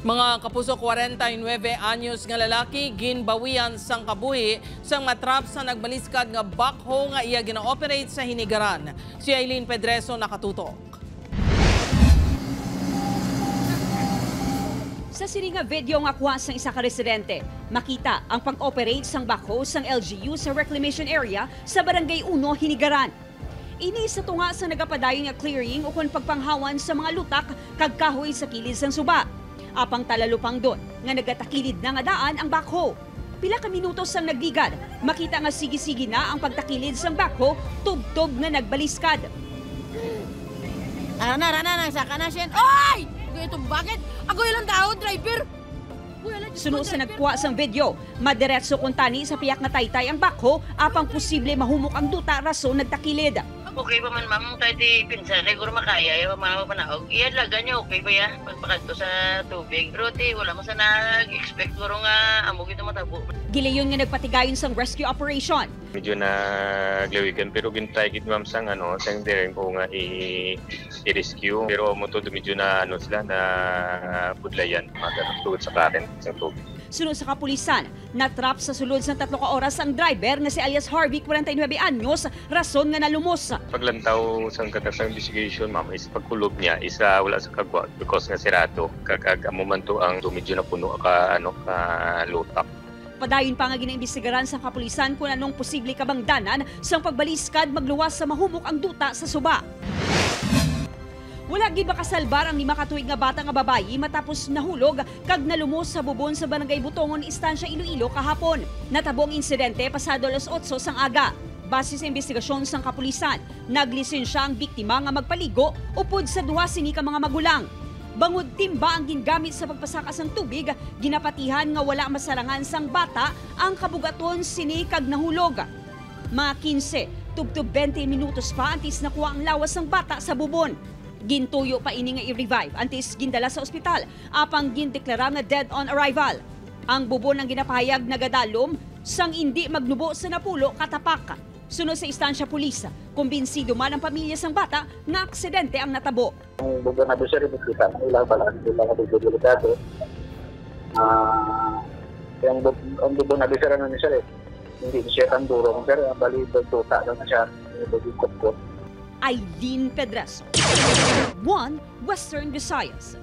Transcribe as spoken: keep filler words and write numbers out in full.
Mga kapuso, kwarenta y nuebe anyos nga lalaki ginbawian sang kabuhi sang matrap sa nagbaliskad nga backhoe nga iya gina-operate sa Hinigaran. Si Eileen Pedreso nakatutok. Sa sini nga video nga kuha sang isa ka residente, makita ang pag-operate sang backhoe sang L G U sa reclamation area sa Barangay Uno, Hinigaran. Ini sa tunga sa nagapadayon nga clearing ukon pagpanghawan sa mga lutak kag kahoy sa kilid sang suba. Apang talalupangdon nga nagatakilid na nga daan ang backhoe. Pila ka minutos sang nagligad, makita nga sige-sige na ang pagtakilid sang backhoe tubtob nga nagbaliskad. Ano na, rana na, saka na siya. Oy! Ito bakit? Ako ilang tao, driver. Suno sa nagkuha sang video, madiretso kuntani sa piyak nga taytay ang backhoe, apang posible mahumok ang duta rason nagtakilid. Okay pa man, ma'am, kahit ipinsa, siguro makaya, ya, mga panaog. Iya, laga niya, okay pa ya, pagpakadto sa tubig. Pero ti, wala man sa nag-expect, siguro nga, amo gito matabo. Gilayon nga nagpatigayon sang rescue operation. Medyo naglawigan, pero gintry gid, ma'am, sang, ano, sang daring ko nga i-, i-rescue. Pero amo to, medyo na, ano, sila, na budlayan, mga ganun, tungod sa current, sa tubig. Suno sa kapulisan, natrap sa sulod sang tatlo ka oras ang driver nga si alias Harvey, kwarenta y nuebe anyos, rason nga nalumos. Paglantaw sang katas sang investigation, ma'am, is pagkulob niya is, ah, wala sa kagwa because nga sirado. Kag, ag, amo man to ang medyo napuno ka, ano, ka lutak. Padayon pa nga ginaimbestigaran sang kapulisan kung anong posible kabangdanan sang pagbaliskad magluwas sa mahumok ang duta sa suba. Wala gid makasalbar ang lima ka tuig nga bata nga babayi matapos nahulog kag nalumos sa bubon sa Barangay Butongon, Estancia, Iloilo kahapon. Natabo ang insidente pasado alas otso sang aga. Base sa imbestigasyon sang kapulisan, naglisensya ang biktima nga magpaligo upod sa duha sini ka mga magulang. Bangod timba ang gingamit sa pagpasaka sang tubig, ginapatihan nga wala masarangan sang bata ang kabugaton sini kag nahulog. Mga kinse tubtob bente minutos pa antes nakuha ang lawas sang bata sa bubon. Gintuyo pa ini nga i-revive antes gindala sa ospital, apang gindeklara nga dead on arrival. Ang bubon ang ginapahayag nagadalom sang indi magnubo sa napulo ka tapak. Suno sa Estancia Police, kumbinsido man ang pamilya sang bata nga aksidente ang natabo. Ang bubon na bisa rin kita, ang ilang pala, ang ilang delikado. Ah, yung bub-, ang bubon na bisa rin, sir, eh. Hindi siya tan durong, sir. Ang bali, tuta lang siya. Hindi ko. Eileen Pedreso, One Western Visayas.